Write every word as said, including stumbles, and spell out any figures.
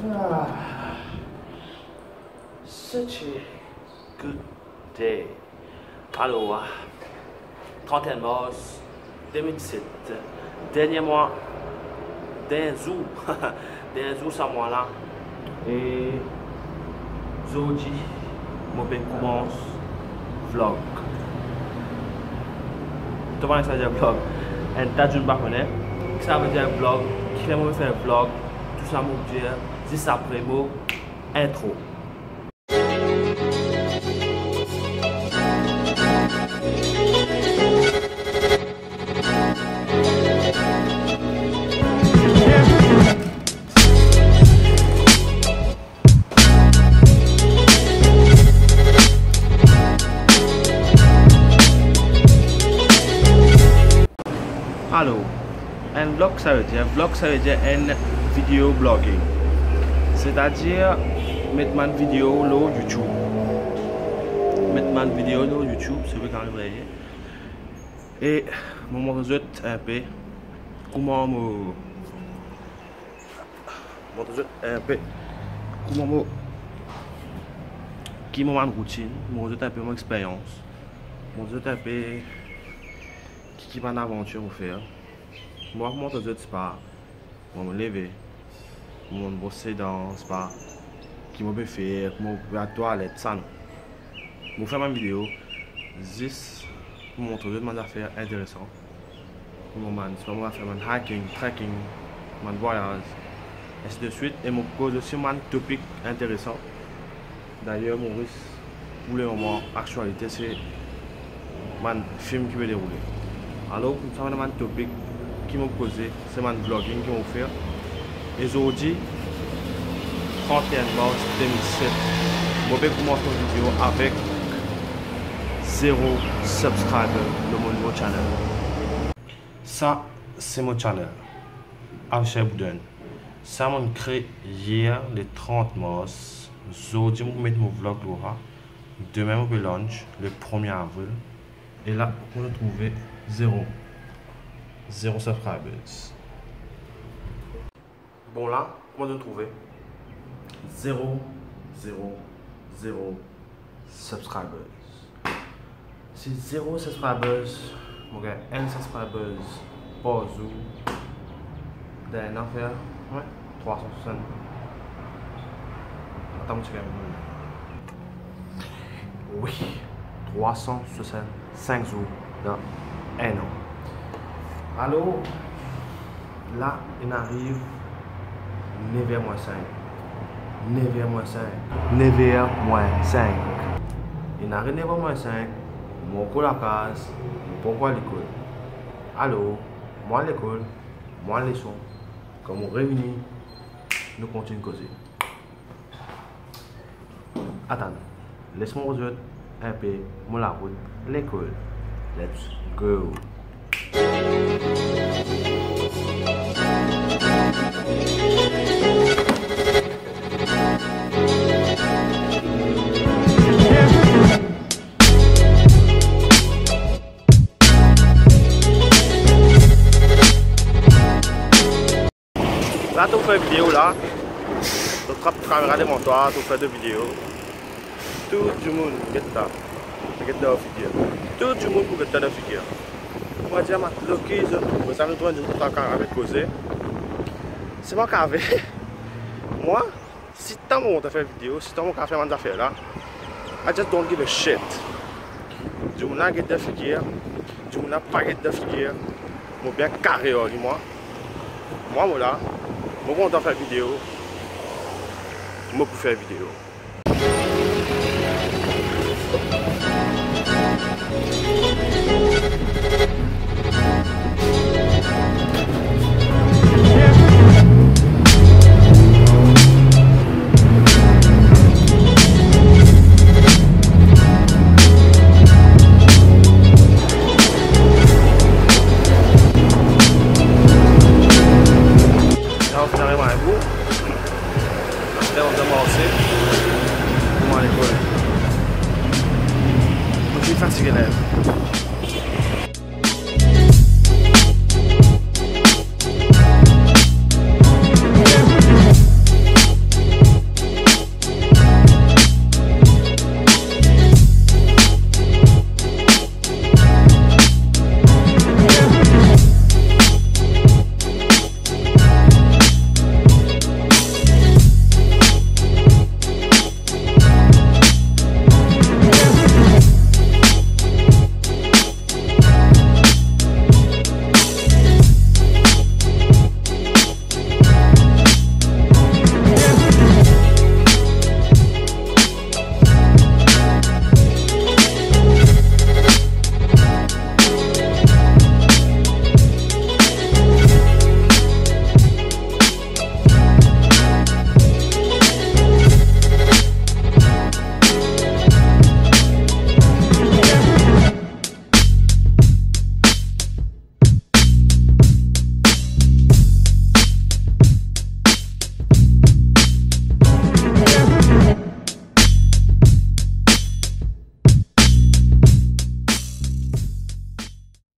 Ah, such a good day. Alor, ah, trant-e-enn mars de mil set, dernie mwa, dernie zour, dernie zour sa mwa la. E zordi, mo pe koumans vlog. To kone sa vedir vlog? Enn ta dimoun pa kone ki sa vedir vlog, kifer mo pe fer vlog, tou sa mo pou dir zis apre mo intro. Alor, enn vlog sa vedir, vlog sa vedir enn video blogging. Setadir met bann video lor YouTube. Met bann video lor YouTube, si ou pe kone vre. E mo montre zot enpe kouma mo, montre zot enpe kouma mo, ki mo bann routinn, montre zot enpe mo experyans, montre zot enpe ki, ki bann avantir mo fer. Mo pa pou montre zot, se pa, mo, mo leve, mo, mo bros ledan, se pa ki mo pe fer, mo pe al twalet, sa non. Mo fer bann video zis pou montre zot bann zafer interesan. Mo bann, se pa mo al fer bann hiking, trekking, bann vwayaz, ensi de swit. E mo koz osi bann topik interesan. Dayer, Moris, pou lemoman, aktialite, se bann fim ki pe deroule. Alor, koumsa, bann topik ki mo pou koze, se bann vlogging ki mo pou fer. E zordi, trant-e-enn mars de mil set, mo pe koumans mo video avek zero subscriber lor mo nouvo channel. Sa, se mo channel, Avishai Bouden. Sa mo'nn kree yer, le trant mars. Zordi, mo pou met mo vlog lor la. Dime, mo pe launch, le premie avril. E la, kouma nou trouve zero, zero subscribers. Bon, la, kouma nou trouve? Zero, zero, zero subscribers. Si zero subscribers, mo gagn enn subscribers par zour, dan enn an fer, wi, trwa san swasant. Atann, mo ti gagn, wi, trwa san swasant sink zour dan enn an. Alor, la, inn ariv nev er mwin sink. Nev er mwin sink. Nev er mwin sink. Inn ariv nev er mwin sink, mo ankor lakaz, mo pankor al lekol. Alor, mo al lekol, mo al leson, kan mo revini, nou kontign koze. Atann, les mo montre zot enpe mo larout lekol. Let's go. La, to fer video la, to trap kamera devan twa, to fer de video. Tou dimoun get twa, get dan figir. Tou dimoun pou get twa dan figir. Mo dir, matlo, ki zot trouve sa, nou trouve enn dimoun trap kamera pe koze. Se mwa kave. Mwa, sitan mo kontan fer video, sitan mo kapav fer bann zafer la, I just don't give a shit. Dimoun la get dan figir, dimoun la pa get dan figir, mo bien kare ar li mwa. Mwa, mo la, mo kontan fer video, mo pou fer video. Sa, ou finn ariv a bout. Ler nou marse pou al lekol. Mo finn fatige la.